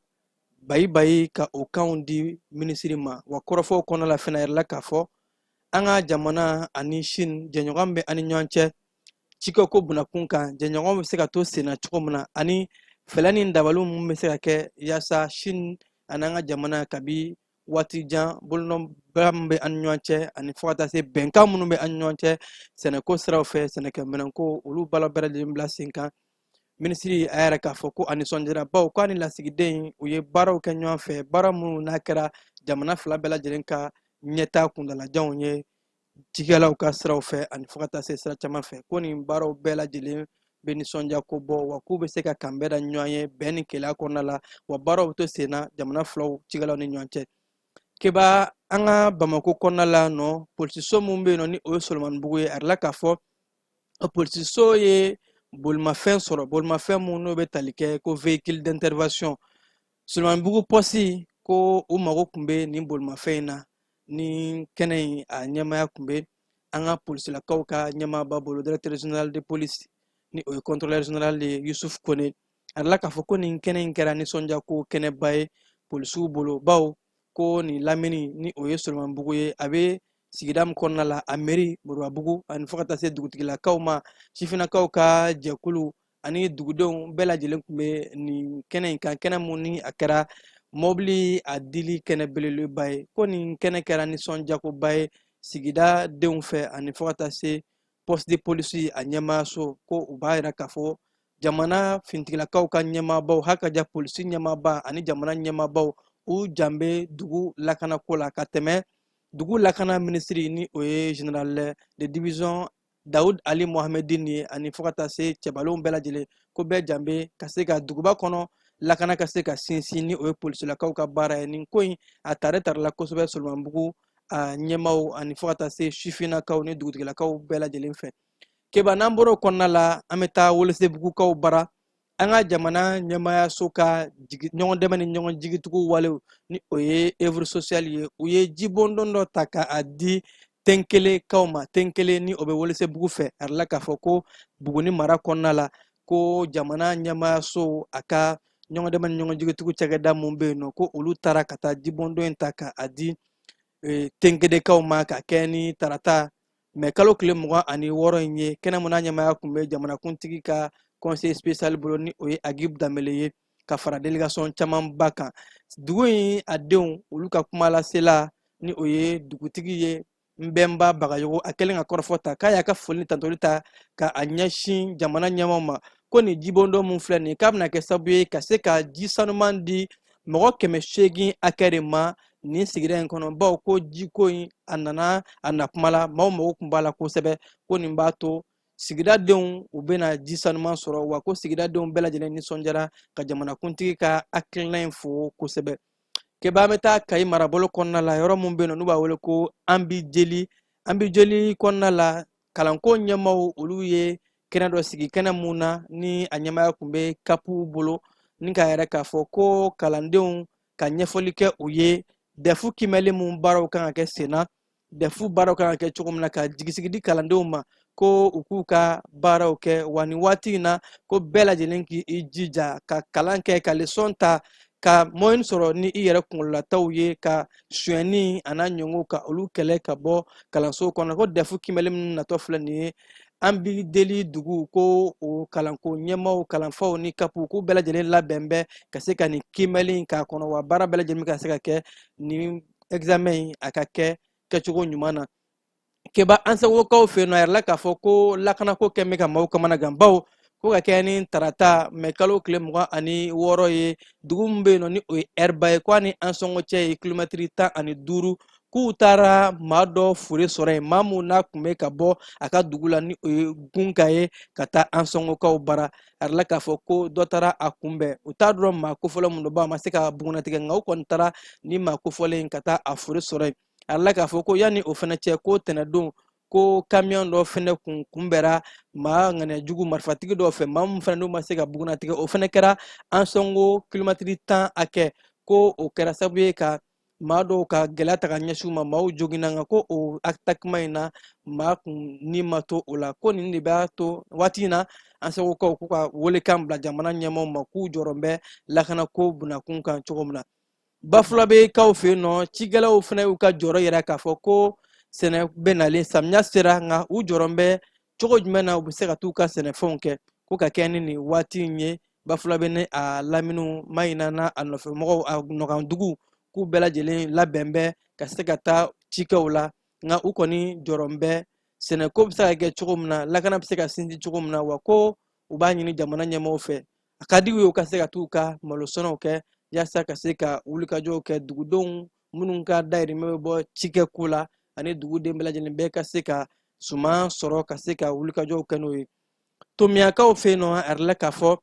bayi ka o kanw di minisiri ma. Wa kɔrɔfɔw kɔnɔ la fɛnɛ yɛrɛ la, k'a fɔ an ka jamana ani Chine jɛɲɔgɔn bɛ ani ɲɔgɔn cɛ cikɛko bunakun kan, jɛɲɔgɔn bɛ se ka to senna cogo min na, ani fɛlɛ ni dabaliw mun bɛ se ka kɛ yaasa Chine ani an ka jamana, kabi waati jan bolonɔbila min bɛ an ni ɲɔgɔn cɛ, ani fo ka taa se bɛnkan minnu bɛ an ni ɲɔgɔn cɛ sɛnɛko siraw fɛ, sɛnɛkɛminɛnko, olu bala bɛɛ lajɛlen bila sen kan. Minisiri a yɛrɛ k'a fɔ ko a nisɔndiyara, bawo k'a ni lasigiden u ye baaraw kɛ ɲɔgɔn fɛ, baara minnu n'a kɛra jamana fila bɛɛ lajɛlen ka ɲɛtaa kuntalajanw ye cikɛlaw ka siraw fɛ, ani fo ka taa se sira caman fɛ, ko nin baaraw bɛɛ lajɛlen bɛ nisɔndiya ko bɔ, wa k'u bɛ se ka kanbɛn da ɲɔgɔn ye bɛn ni kelenya kɔnɔna la, wa baaraw bɛ to sen na jamana filaw cikɛlaw ni ɲɔgɔn cɛ. Keba, an ka Bamako kɔnɔna la nɔ, polisiso min bɛ yen nɔ, ni o ye Solomanibugu ye, a yirala k'a fɔ polisiso ye bolimafɛn sɔrɔ, bolimafɛn mun n'o bɛ tali kɛ ko véhicule d'intervention. Solomanibugu pɔsi ko u mago tun bɛ nin bolimafɛn in na. Ni kɛnɛ in a ɲɛmaaya tun bɛ an ka polisilakaw ka ɲɛmaaba bolo, directeur général de police, ni o ye contrôleur général ye, Yusuf Kone. A yirala k'a fɔ ko nin kɛnɛ in kɛra nisɔndiyako kɛnɛba ye polisiw bolo, bawo ko nin lamini, ni o ye Solomanibugu ye, a bɛ sigida min kɔnɔna la, a mairie Moribabugu ani fo ka taa se dugutigilakaw ma, sifinnakaw ka jɛkulu ani dugudenw bɛɛ lajɛlen tun bɛ nin kɛnɛ in kan, kɛnɛ mun ni a kɛra mɔbili a dili kɛnɛ belebeleba ye. Ko nin kɛnɛ kɛra nisɔndiyakoba ye sigida denw fɛ ani fo ka taa se poste de police a ɲɛmaayaso. Ko u b'a yira k'a fɔ jamana finitigilakaw ka ɲɛmaabaw, hakaja polisi ɲɛmaaba ani jamana ɲɛmaabaw, u jan bɛ dugu lakanako la ka tɛmɛ dugu lakana minisiri, ni o ye général de division Daoud Ali Mohamedine ye, ani fo ka taa se cɛbalenw bɛɛ lajɛlen, ko bɛɛ jan bɛ ka se ka duguba kɔnɔ lakana ka se ka sinsin, ni o ye polisilakaw ka baara ye. Nin ko in a tare tarila kosɛbɛ Solomanibugu a ɲɛmaaw ani fo ka taa se sifinnakaw ni dugutigilakaw bɛɛ lajɛlen fɛ. Keba, n'an bɔra o kɔnɔna la, an bɛ taa Welesebugukaw bara. An ka jamana ɲɛmaayaso ka ɲɔgɔn dɛmɛ ni ɲɔgɔn jigitugu walew, ni o ye œuvre sociale ye, u ye jibondon dɔ ta ka a di Tenkelekaw ma. Tenkele, ni o bɛ Welesebugu fɛ, a yirala k'a fɔ ko Buguni mara kɔnɔna la, ko jamana ɲɛmaayaso a ka ɲɔgɔn dɛmɛ ni ɲɔgɔn jigitugu cakɛda mun bɛ yen nɔ, ko olu taara ka taa jibondon in ta ka a di Tenkelekaw ma ka kɛ ni tarata mɛ kalo tile 26 in ye. Kɛnɛ mun n'a ɲɛmaaya tun bɛ jamanakuntigi ka conseil spécial bolo, ni o ye Agib Danbele ye, ka fara délégation camanba kan. Dugu in a denw, olu ka kumalasela, ni o ye dugutigi ye, Nbɛnba Bagayogo, a kɛlen ka kɔrɔfɔ ta k'a y'a ka foli ni tantoli ta ka a ɲɛsin jamana ɲɛmaaw ma, ko nin jibondon mun filɛ nin ye, k'a bɛna kɛ sababu ye ka se ka ji sanuman di mɔgɔ 800 hakɛ de ma nin sigida in kɔnɔ, bawo ko jiko in a nana a na kuma la, maaw mago tun b'a la kosɛbɛ. Ko nin b'a to sigidadenw u bɛna ji sanuman sɔrɔ, wa ko sigidadenw bɛɛ lajɛlen nisɔndiyara ka jamanakuntigi ka hakilina in fo kosɛbɛ. Keba, an bɛ taa Kayi marabolo kɔnɔna la, yɔrɔ mun bɛ yen nɔ n'u b'a wele ko Anbijeli. Anbijeli kɔnɔna la, kalanko ɲɛmaaw olu ye kɛnɛ dɔ sigi, kɛnɛ mun na ni a ɲɛmaaya tun bɛ kapu bolo, ni k'a yɛrɛ k'a fɔ ko kalandenw ka ɲɛfɔli kɛ u ye DEF kimɛli mun baaraw kan ka kɛ sen na, DEF baaraw kan ka kɛ cogo min na, ka jigisigi di kalandenw ma ko u k'u ka baaraw kɛ, wa nin waati in na ko bɛɛ lajɛlen k'i jija ka kalan kɛ, ka leçon ta, ka moyenne sɔrɔ ni i yɛrɛ kunkololataw ye, ka sonyɛni a n'a ɲɔngɔw ka olu kɛlɛ ka bɔ kalanso kɔnɔ. Ko DEF kimɛli min natɔ filɛ nin ye Anbideli dugu, ko o kalanko ɲɛmaaw, kalanfaw ni kapu, k'u bɛɛ lajɛlen labɛn bɛ ka se ka nin kimɛli in k'a kɔnɔ, wa baara bɛɛ lajɛlen ka se ka kɛ nin examen in a ka kɛ kɛcogo ɲuman na. Keba, Ansagokaw fɛ yen nɔ, a yirala k'a fɔ ko lakanako kɛn bɛ ka maaw kamana gan, bawo ko ka kɛ ni tarata mɛ kalo tile 26 ye, dugu min bɛ yen nɔ ni o ye Ɛriba ye, ko a ni Ansɔngɔ cɛ ye kilomɛtiri 15, k'u taara maa dɔ fure sɔrɔ yen, maa mun n'a tun bɛ ka bɔ a ka dugu la, ni o ye Gunka ye, ka taa Ansɔngɔkaw bara. A yirala k'a fɔ ko dɔ taara a kunbɛn, u t'a dɔn maa kofɔlen mun don, bawo a ma se ka bugunnatigɛ, nka u kɔni taara ni maa kofɔlen in ka taa a fure sɔrɔ yen. A yirala k'a fɔ ko yanni o fana cɛ, ko tɛnɛdon, ko kamiyɔn dɔ fɛnɛ kun kunbɛra maa ŋaniya jugu marifatigi dɔw fɛ, maa min fɛnɛ n'u ma se ka bugunnatigɛ, o fɛnɛ kɛra Ansɔngo kilomɛtiri 10 hakɛ, ko o kɛra sababu ye ka maa dɔw ka gɛlɛya ta ka ɲɛsin u ma, maaw joginna, nka ko o atakima in na maa kun ni ma to o la. Ko nin de b'a to waati in na Ansagokaw k'u ka welekan bila jamana ɲɛmaaw ma, k'u jɔrɔ bɛ lakanako bunakun kan cogo min na. Bafulabekaw fɛ yen nɔ, cikɛlaw fana y'u ka jɔrɔ yira k'a fɔ ko sɛnɛ bɛ nalen, samiya sera, nka u jɔrɔ bɛ cogo jumɛn na u bɛ se ka t'u ka sɛnɛfɛnw kɛ, ko ka kɛ ni nin waati in ye. Bafulabe ni a laminiw ma ɲina n'a a nɔfɛmɔgɔw, a nɔkandugu, k'u bɛɛ lajɛlen labɛn bɛ ka se ka taa cikɛw la, nka u kɔni jɔrɔ bɛ sɛnɛko bɛ se ka kɛ cogo min na, lakana bɛ se ka sinsin cogo min na, wa ko u b'a ɲini jamana ɲɛmaaw fɛ, a ka di u ye u ka se ka t'u ka malosɛnɛw kɛ yaasa ka se ka wulikajɔw kɛ, dugudenw minnu ka dayirimɛ bɛ bɔ cikɛko la ani duguden bɛɛ lajɛlen bɛɛ ka se ka suman sɔrɔ ka se ka wulikajɔw kɛ n'o ye. Tomiyakaw fɛ yen nɔ, a yirala k'a fɔ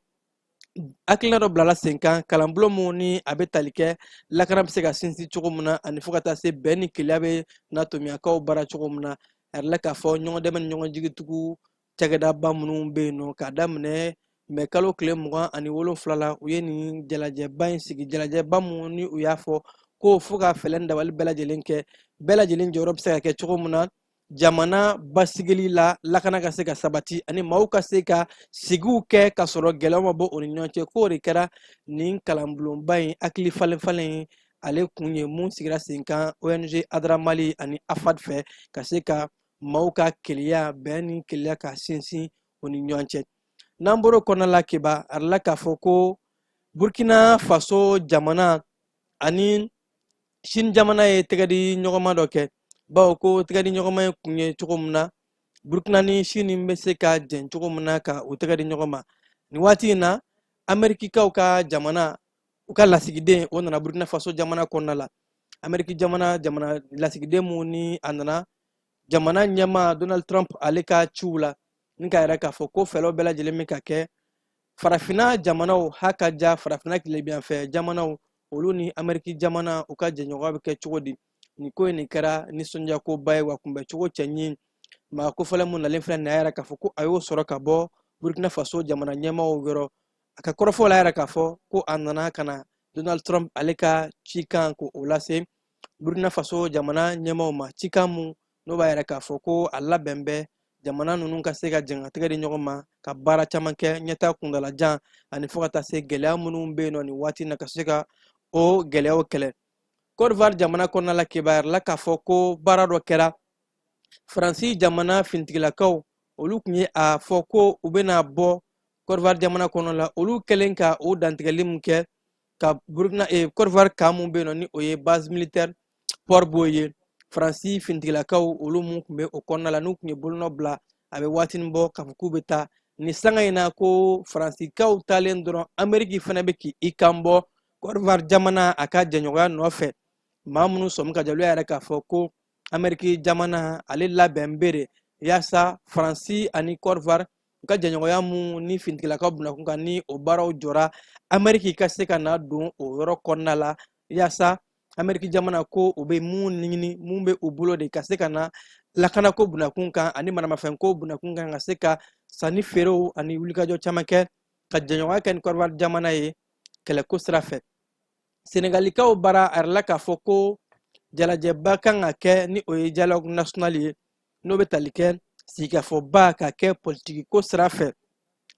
hakilina dɔ bilala sen kan, kalanbulon mun ni a bɛ tali kɛ lakana bɛ se ka sinsin cogo min na, ani fo ka taa se bɛn ni kelenya bɛ na tomiyakaw bara cogo min na. A yirala k'a fɔ ɲɔgɔn dɛmɛ ni ɲɔgɔn jigitugu cakɛdaba minnu bɛ yen nɔ, k'a daminɛ mɛ kalo tile 27 la, u ye nin jalajɛba in sigi, jalajɛba mun ni u y'a fɔ ko fo ka fɛɛrɛ ni dabali bɛɛ lajɛlen kɛ, bɛɛ lajɛlen jɔyɔrɔ bɛ se ka kɛ cogo min na jamana basigili la, lakana ka se ka sabati ani maaw ka se ka sigiw kɛ ka sɔrɔ gɛlɛyaw ma bɔ u ni ɲɔgɔn cɛ. K'o de kɛra nin kalanbulonba in hakili falen falen ye, ale kun ye mun sigira sen kan ONG Adra Mali ani AFAD fɛ, ka se ka maaw ka kelenya, bɛn ni kelenya ka sinsin u ni ɲɔgɔn cɛ. N'an bɔr'o kɔnɔna la, Keba, a yirala k'a fɔ ko Burkina Faso jamana ani Sini jamana ye tɛgɛdi ɲɔgɔnma dɔ kɛ, bawo ko tɛgɛdi ɲɔgɔnma in kun ye cogo min na Burkina ni Sini bɛ se ka jɛn cogo min na ka u tɛgɛ di ɲɔgɔn ma. Nin waati in na, Amerikikaw ka jamana, u ka lasigiden, o nana Burkina Faso jamana kɔnɔna la. Ameriki jamana lasigiden mun ni a nana jamana ɲɛmaa Donald Trump ale ka ciw la, ni k'a yira k'a fɔ ko fɛɛrɛw bɛɛ lajɛlen bɛ ka kɛ farafinna jamanaw ha ka ja, farafinna tilebinyanfɛ jamanaw, olu ni Ameriki jamana u ka jɛɲɔgɔnya bɛ kɛ cogo di. Nin ko in nin kɛra nisɔndiyakoba ye, wa kunbɛcogo cɛɲi. Maa kofɔlen mun nalen filɛ nin, a yira k'a fɔ ko a y'o sɔrɔ ka bɔ Burkina Faso jamana ɲɛmaaw yɔrɔ. A ka kɔrɔfɔw la, a yira k'a fɔ ko a nana ka na Donald Trump ale ka cikan ko o lase Burkina Faso jamana ɲɛmaaw ma, cikan mun n'o b'a yira k'a fɔ ko a labɛn bɛ jamana ninnu ka se ka jɛn ka tɛgɛ di ɲɔgɔn ma ka baara caman kɛ ɲɛtaa kuntalajan, ani fo ka taa se gɛlɛya minnu bɛ yen nɔ nin waati in na, ka se ka o gɛlɛyaw kɛlɛ. Côte d'Ivoire jamana kɔnɔna la, Keba, a yirala k'a fɔ ko baara dɔ kɛra. Faransi jamana finitigilakaw, olu tun ye a fɔ ko u bɛna bɔ Côte d'Ivoire jamana kɔnɔ la, olu kɛlen ka o dantigɛli mun kɛ ka Burkina, Côte d'Ivoire camp mun bɛ yen nɔ, ni o ye base militaire Port-Bouët ye, Faransi finitigilakaw olu mun tun bɛ o kɔnɔna la, n'u tun ye bolonɔ bila a bɛ waatinin bɔ k'a fɔ k'u bɛ taa nin sanga in na, ko Faransikaw taalen dɔrɔn, Ameriki fana bɛ k'i kan bɔ Côte d'Ivoire jamana a ka jɛɲɔgɔnya nɔfɛ. Maa minnu sɔmi ka jalo, y'a yira k'a fɔ ko Ameriki jamana ale labɛn bɛ de yaasa Faransi ani Côte d'Ivoire u ka jɛɲɔgɔnya mun ni finitigilakaw bunakun kan, ni o baaraw jɔra, Ameriki ka se ka na don o yɔrɔ kɔnɔna la, yaasa Ameriki jamana ko u bɛ mun ɲini, mun bɛ u bolo de, ka se ka na lakanako bunakun kan ani maramafɛnko bunakun kan, ka se ka sanni feerew ani wulikajɔ caman kɛ ka jɛɲɔgɔnya kɛ ni Côte d'Ivoire jamana ye kɛlɛko sira fɛ. Senegalikaw bara, a yirala k'a fɔ ko jalajɛba kan ka kɛ, ni o ye dialogue national ye, n'o bɛ tali kɛ sigikafɔba ka kɛ politikiko sira fɛ.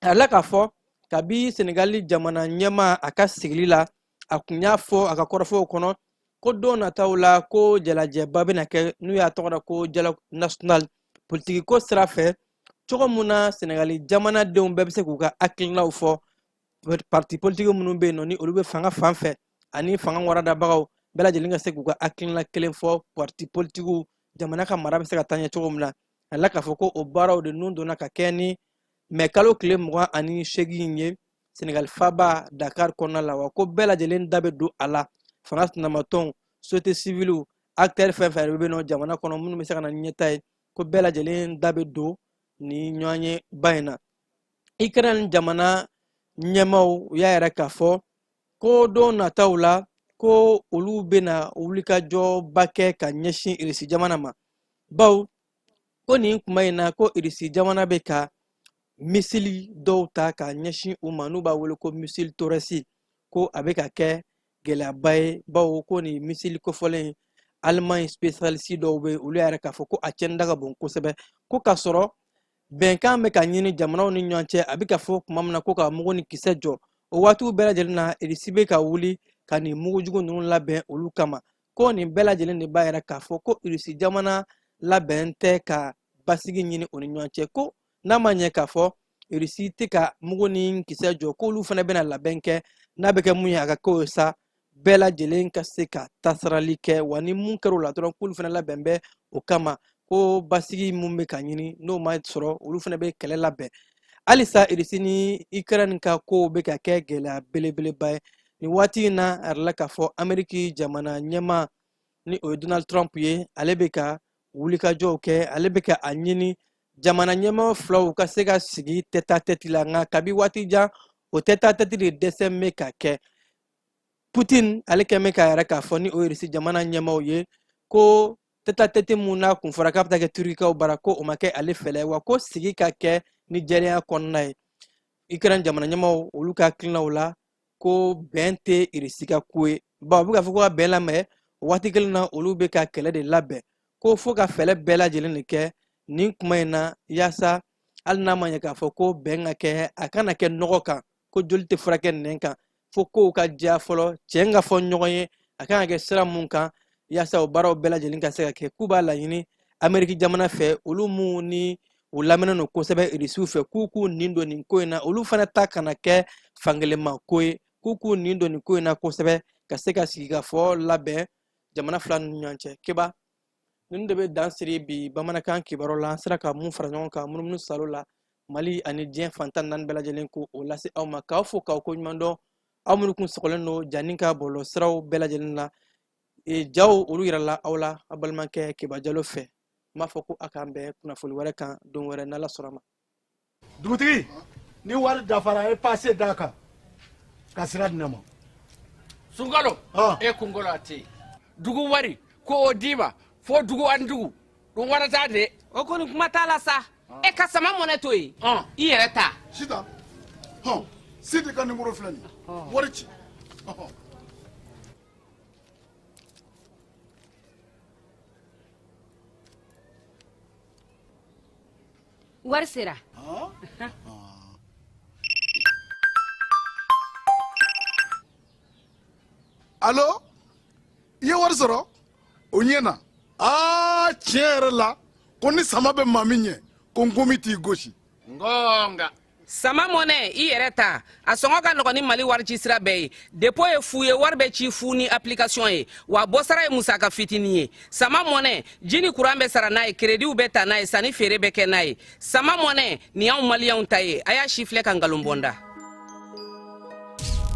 A yirala k'a fɔ kabi Senegali jamana ɲɛmaa a ka sigili la, a kun y'a fɔ a ka kɔrɔfɔw kɔnɔ ko don nataw la ko jalajɛba bɛna kɛ, n'u y'a tɔgɔ da ko dialogue national politikiko sira fɛ, cogo mun na Senegali jamanadenw bɛɛ bɛ se k'u ka hakilinaw fɔ, parti politiki minnu bɛ yen nɔ ni olu bɛ fanga fan fɛ ani fanga waradabagaw bɛɛ lajɛlen ka se k'u ka hakilina kelen fɔ, parti politikiw, jamana ka mara bɛ se ka taa ɲɛ cogo min na. A la k'a fɔ ko o baaraw de nun donna ka kɛ ni mɛ kalo tile 28 ye Senegali faaba Dakar kɔnɔna la, wa ko bɛɛ lajɛlen da bɛ don a la, fanga sinamatɔnw, société civile, acteur fɛn fɛn bɛ yen nɔ jamana kɔnɔ minnu bɛ se ka na ni ɲɛtaa ye, ko bɛɛ lajɛlen da bɛ don ni ɲɔgɔnyeba in na. Ukraine jamana ɲɛmaaw, u y'a yira k'a fɔ ko don nataw la ko olu bɛna wulikajɔba kɛ ka ɲɛsin Irisi jamana ma, bawo ko nin kuma in na ko Irisi jamana bɛ ka misili dɔw ta ka ɲɛsin u ma, n'u b'a wele ko misili Taurus, ko a bɛ ka kɛ gɛlɛyaba ye, bawo ko nin misili kofɔlen, Allemagne spécialiste dɔw bɛ, olu y'a yira k'a fɔ ko a tiɲɛni da ka bon kosɛbɛ, ko k'a sɔrɔ bɛnkan bɛ ka ɲini jamanaw ni ɲɔgɔn cɛ, a bɛ ka fɔ tuma min na ko ka mugu ni kisɛ jɔ, o waatiw bɛɛ lajɛlen na Irisi bɛ ka wuli ka nin mugujugu ninnu labɛn olu kama. Ko nin bɛɛ lajɛlen de b'a yira k'a fɔ ko Irisi jamana labɛn tɛ ka basigi ɲini o ni ɲɔgɔn cɛ, ko n'a ma ɲɛ k'a fɔ Irisi tɛ ka mugu ni kisɛ jɔ, k'olu fana bɛna labɛn kɛ, n'a bɛ kɛ mun ye a ka k'o ye sa, bɛɛ lajɛlen ka se ka tasarali kɛ, wa ni mun kɛra o la dɔrɔn, k'olu fana labɛn bɛ o kama, ko basigi mun bɛ ka ɲini n'o ma sɔrɔ, olu fana bɛ kɛlɛ labɛn. Halisa Irisi ni Ukraine ka kow bɛ ka kɛ gɛlɛya belebeleba ye nin waati in na. A yirala k'a fɔ Ameriki jamana ɲɛmaa, ni o ye Donald Trump ye, ale bɛ ka wulikajɔw kɛ, ale bɛ ka a ɲini Jamana ɲɛmaa filaw ka se ka sigi tête-à-tête la, nka kabi waati jan o tête-à-tête de dɛsɛ bɛ ka kɛ. Putin ale kɛn bɛ k'a yɛrɛ k'a fɔ ni o ye Irisi jamana ɲɛmaaw ye ko tête-à-tête mun n'a kun fɔra k'a bɛ taa kɛ Turukikaw bara, ko o ma kɛ ale fɛlɛ, wa ko sigi ka kɛ ni jɛlenya kɔnɔna ye. Ukraine jamana ɲɛmaaw, olu ka hakilinaw la, ko bɛn tɛ Irisi ka ko ye, bawo u bɛ k'a fɔ ko ka bɛn lamɛn, o waati kelen na olu bɛ ka kɛlɛ de labɛn, ko fo ka fɛɛrɛ bɛɛ lajɛlen de kɛ nin kuma in na, yaasa hali n'a ma ɲɛ k'a fɔ ko bɛn ka kɛ, a kana kɛ nɔgɔ kan, ko joli tɛ furakɛ nɛn kan, fo kow ka diya fɔlɔ, cɛn ka fɔ ɲɔgɔn ye, a kan ka kɛ sira mun kan yaasa o baaraw bɛɛ lajɛlen ka se ka kɛ. K'u b'a laɲini Ameriki jamana fɛ, olu mun ni u lamɛnnen don kosɛbɛ Irisiw fɛ, k'u k'u nin don nin ko in na, olu fana ta kana kɛ fankelenma ko ye, k'u k'u nin don nin ko in na kosɛbɛ ka se ka sigikafɔ labɛn jamana fila ni ɲɔgɔn cɛ. Keba, ninnu de bɛ dan siri bi bamanankan kibaru la. An sera ka mun fara ɲɔgɔn kan munumunu salo la Mali ani diɲɛ fan 14 bɛɛ lajɛlen, ko o lase aw ma, k'aw fo k'aw ko ɲuman dɔn, aw minnu kun sɔgɔlen don Janin ka bɔlɔlɔ siraw bɛɛ lajɛlen na. Jaw olu yirala aw la aw balimakɛ Keba Jalo fɛ. N b'a fɔ ko a k'an bɛn kunnafoli wɛrɛ kan don wɛrɛ, n'Ala sɔnna ma. Dugutigi, ni wari dafara, e pase d'a kan ka sira di ne ma. Sunkalo, e kunkolo a tɛ yen. Dugu wari ko o d'i ma fo dugu ani dugu dun wara t'a de. O kɔni kuma t'a la sa. E ka sama mɔnɛ to yen, i yɛrɛ ta. Sitan, hɔn, Sidi ka nimoro filɛ nin ye, wari ci. Wari sera. Alo, i ye wari sɔrɔ, o ɲɛna. Aa, tiɲɛ yɛrɛ la, ko ni sama bɛ maa min ɲɛ, ko nkomi t'i gosi. Ngonga. Sama mɔnɛ, i yɛrɛ ta, a sɔngɔ ka nɔgɔn ni Mali wari ci sira bɛɛ ye. Dépôt ye fu ye, wari bɛ ci fu ni application ye, wa bɔsara ye musaka fitinin ye. Sama mɔnɛ, ji ni kuran bɛ sara n'a ye, créditw bɛ ta n'a ye, sanni feere bɛ kɛ n'a ye. Sama mɔnɛ nin y'anw maliyɛnw ta ye. A y'a si filɛ ka nkalon bɔnda.